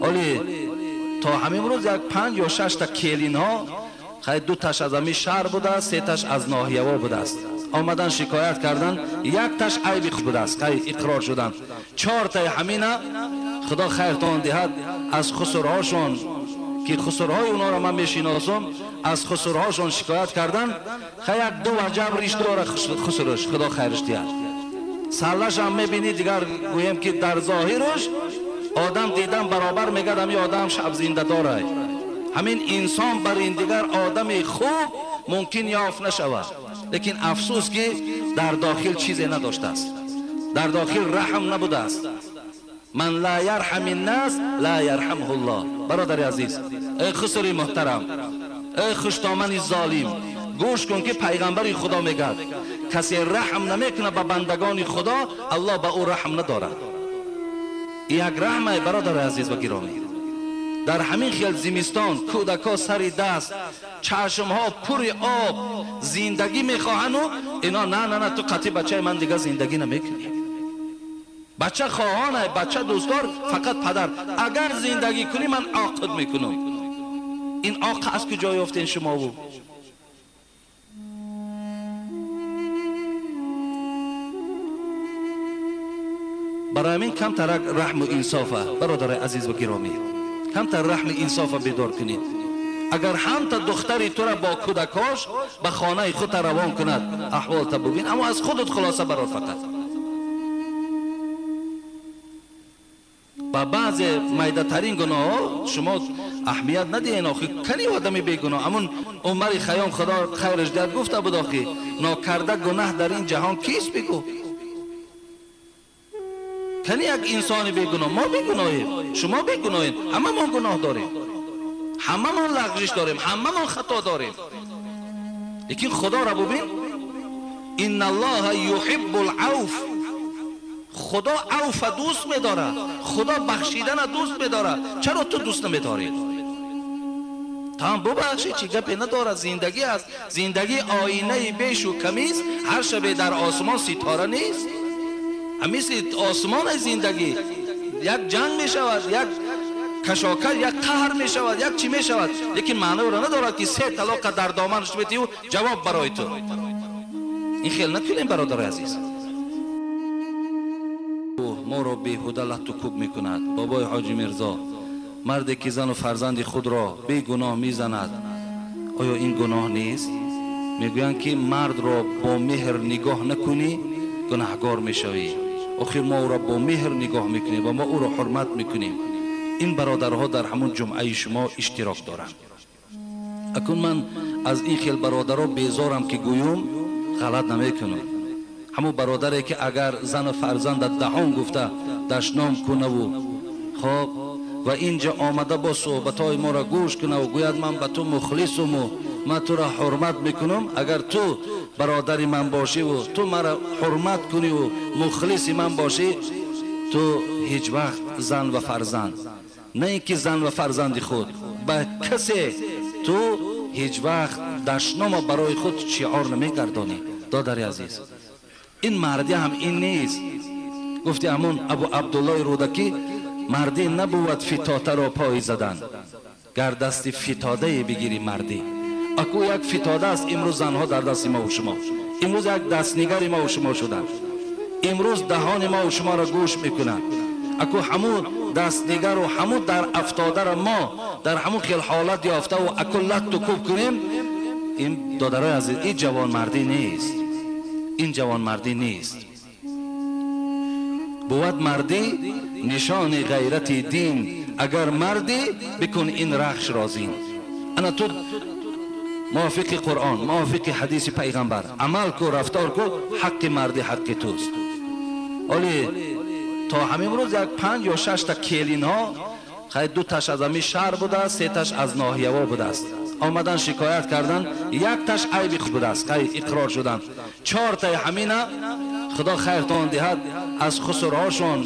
Оли то ҳамин рӯз як 5 ё 6 та келинҳо, хай 2 таш аз ҳамин шаҳр будааст, 3 таш аз ноҳияҳо будааст. Омадан шикоят кардан, 1 таш айби худ будааст, хай иқрор шуданд. 4 таи ҳамина худо хайртон диҳад аз хусурҳошон ки хусурҳои онҳоро ман мешиносам, аз хусурҳошон шикоят кардан, хай як 2 ваҷаб риш дора хусураш, худо хайраш диҳад. Саллаш ҳам мебинӣ, дигар гӯем ки дар зоҳираш одам дидан баробар мегӯяд ҳамин одам шаб зинда дорад. Ҳамин инсон бар ин дигар одами хуб мумкин ёфт нашавад, лекин афсӯс ки дар дохил чизе надоштааст, дар дохил раҳм набудааст. Ман ла ярҳами ннас ла ярҳамҳу ллоҳ. Бародари азиз, эй хусури муҳтарам, эй хуштомани золим, гӯш кун ки пайғамбари худо мегӯяд касе раҳм намекунад ба бандагони худо, аллоҳ ба ӯ раҳм надорад. Як раҳмай, бародари азиз ва гиромӣ, дар ҳамин хел зимистон кӯдакҳо сари даст, чашмҳо пури об, зиндагӣ мехоҳану ино на на на, ту қатъи бачаи ман дигар зиндагӣ намекунӣ. Бача хоҳонай, бача дӯстдор, фақат падар. Агар зиндагӣ кунӣ ман оқид мекунам. Ин оқ аз куҷо ёфтен шумову? Барои ҳамин камтарак раҳму инсофа, бародари азиз ва гиромӣ, камтар раҳми инсофа бедор кунед. Агар ҳамта духтари тура бо кӯдакҳош ба хонаи худта равон кунад, аҳволта бубин, аммо аз худат хулоса барор фақат. Ба баъзе майдатарин гуноҳҳо шумо аҳамият надиҳен. Охи кани одами бегуноҳ? Ҳамун Умари Хайём худо хайраш диҳад гуфта буд, охи нокарда гунаҳ дар ин ҷаҳон кист бигӯ? Кани як инсони бегуноҳ? Мо бегуноҳем, шумо бегуноҳем, ҳамамон гуноҳ дорем, ҳамамон лағжиш дорем, ҳамамон хато дорем. Лекин худоро бубин, инна аллоҳа юҳиббу л-авф. Худо авфа дӯст медорад, худо бахшидана дӯст медорад. Чаро ту дӯст намедорӣ? Там бубахши, чӣ гапе надорад, зиндагӣ аст. Зиндагӣ оинаи бешу камист, ҳар шабе дар осмон ситора нест. Мисли осмони зиндагӣ як ҷанг мешавад, як кашокаш, як қаҳр мешавад, як чӣ мешавад, лекин маъноро надорад ки 3 талоқа дар доманаш метиҳу ҷавоб барои ту. Ин хел накунем, бародари азиз. Моро беҳуда латту кӯб мекунад. Бобои ҳоҷи Мирзо, марде ки зану фарзанди худро бегуноҳ мезанад, оё ин гуноҳ нест? Мегӯянд ки мардро бо меҳр нигоҳ накунӣ гунаҳгор мешавӣ. Охир мо ӯро бо меҳр нигоҳ мекунем ва мо ӯро ҳурмат мекунем. Ин бародарҳо дар ҳамун ҷумъаи шумо иштирок доранд. Акун ман аз ин хел бародаро безорам ки гӯюм, ғалат намекунам. Ҳамун бародаре ки агар зану фарзанда даҳон гуфта дашном кунаву хоб ва инҷа омада бо суҳбатҳои моро гӯш кунаву гӯяд ман ба ту мухлисуму ман туро ҳурмат мекунам, агар ту бародари ман бошиву ту маро ҳурмат куниву мухлиси ман бошӣ, ту ҳеҷ вақт зан ва фарзанд, на ин ки зан ва фарзанди худ, ба касе ту ҳеҷ вақт дашнома барои худ шиор намегардонӣ. Додари азиз, ин мардӣ ҳам ин нест. Гуфти ҳамун Абу Абдуллои Рӯдакӣ, мардӣ набувад фитотаро пой задан, гар дасти фитодае бигирӣ мардӣ. Аку як фитода аст имрӯз занҳо дар дасти мо ва шумо, имрӯз як дастнигари мо ва шумо шуданд, имрӯз даҳони мо ва шуморо гӯш мекунанд. Аку ҳамун дастнигару ҳамун дар афтодаро мо дар ҳамун хел ҳолат ёфтаву аку латту кӯб кунем, ин додарои азиз, ин ҷавонмардӣ нест, ин ҷавонмардӣ нест. Бувад мардӣ нишони ғайрати дин, агар мардӣ бикун ин рахшро зин. Ана ту мувофиқи Қуръон, мувофиқи ҳадиси пайғамбар амал ку, рафтор ку, ҳаққи мардӣ ҳаққи туст. Оли то ҳамин рӯз як 5 ё 6 та келинҳо, хай 2 таш аз ҳамин шаҳр будааст, 3 таш аз ноҳияҳо будааст. Омадан шикоят кардан, 1 таш айби худ будааст, хай иқрор шуданд. 4 таи ҳамина худо хайртон диҳад аз хусурҳошон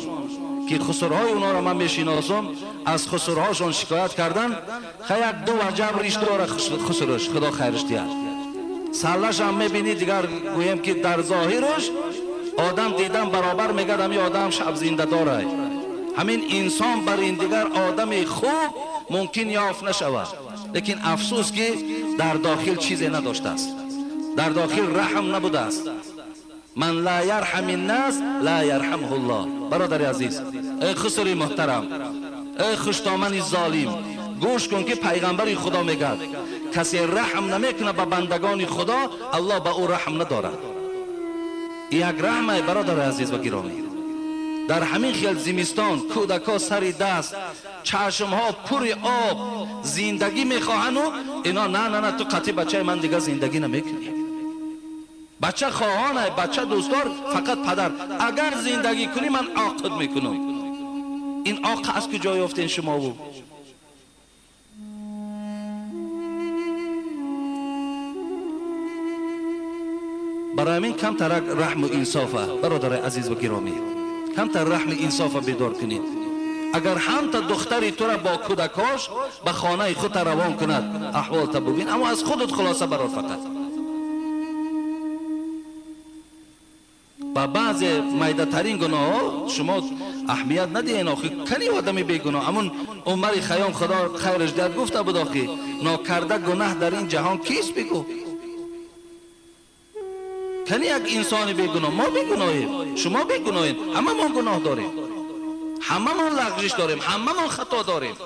ки хусурҳои онҳоро ман мешиносам, аз хусурҳошон шикоят кардан, хай як 2 ваҷаб риш дора хусураш, худо хайраш диҳад. Саллаш ҳам мебинӣ, дигар гӯем ки дар зоҳираш одам дидан баробар мегӯяд ҳамин одам шаб зинда дорад. Ҳамин инсон бар ин дигар одами хуб мумкин ёфт нашавад. Лекин афсӯс ки дар дохил чизе надоштааст, дар дохил раҳм набудааст. Ман ла ярҳам الناس ла ярҳамҳу Аллоҳ. Бародари азиз, эй хусури муҳтарам, эй хуштомани золим, гӯш кун ки пайғамбари Худо мегӯяд: касе раҳм намекунад ба бандагони Худо, Аллоҳ ба ӯ раҳм надорад. Як раҳмай, бародари азиз ва гиромӣ. Дар ҳамин хел зимистон кӯдакҳо сари даст, чашмҳо пури об, зиндагӣ мехоҳану ино на на на, ту қатъи бачаи ман дигар зиндагӣ намекунӣ. Бача хоҳонай, бача дӯстдор, фақат падар. Агар зиндагӣ кунӣ ман оқид мекунам. Ин оқ аз куҷо ёфтен шумову? Барои ҳамин камтарак раҳму инсофа, бародари азиз ва гиромӣ, камтар раҳми инсофа бедор кунед. Агар ҳамта духтари тура бо кӯдакош ба хонаи худта равон кунад, аҳволта бубин, аммо аз худат хулоса барор фақат. Ба баъзе майдатарин гуноҳҳо шумо аҳамият надиҳен. Охи кани одами бегуноҳ? Амун Умари Хайём, Худо хайраш диҳад, гуфта буд: охи нокарда гунаҳ дар ин ҷаҳон кист? Бигӯ, кани як инсони бегуноҳ? Мо бегуноҳем, шумо бегуноҳем, ҳамамон гуноҳ дорем, ҳамамон лағжиш дорем, ҳамамон хато дорем.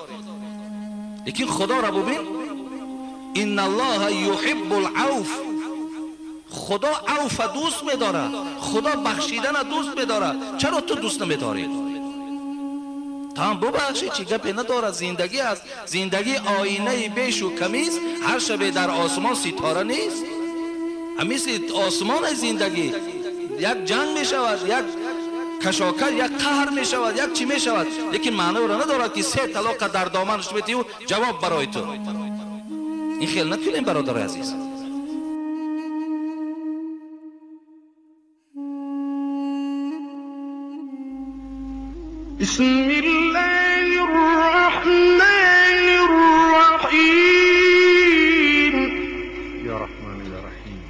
Лекин Худоро бубин: инна Аллоҳа юҳиббу л-авф. Худо авфа дӯст медорад, Худо бахшидана дӯст медорад. Чаро ту дӯст намедорӣ? Там бубахши, чӣ гапе надорад. Зиндагӣ аст, зиндагӣ оинаи бешу камист. Ҳар шабе дар осмон ситора нест. Мисли осмони зиндагӣ як ҷанг мешавад, як кашокаш, як қаҳр мешавад, як чӣ мешавад, лекин маъноро надорад ки се талоқа дар доманаш метиҳу ҷавоб барои ту. Ин хел накунем, бародари азиз. بسم الله الرحمن الرحيم. يا رحمن يا رحيم.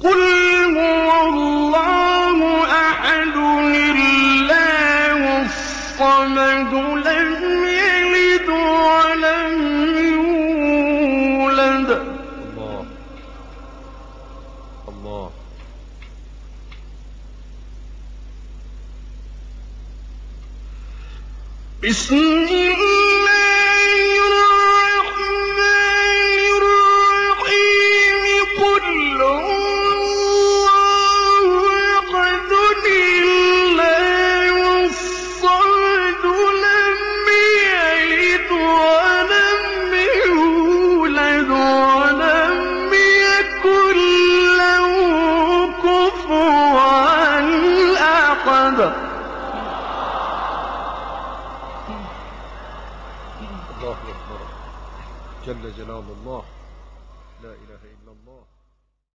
قل هو الله أحد الله الصمد لم يلد ولم يولد. الله الله. بسم الله الرحمن الرحيم. قل هو الله أحد الله الصمد لم يلد ولم يولد ولم يكن له كفوا أحد. الله أكبر، جل جلال الله، لا إله إلا الله.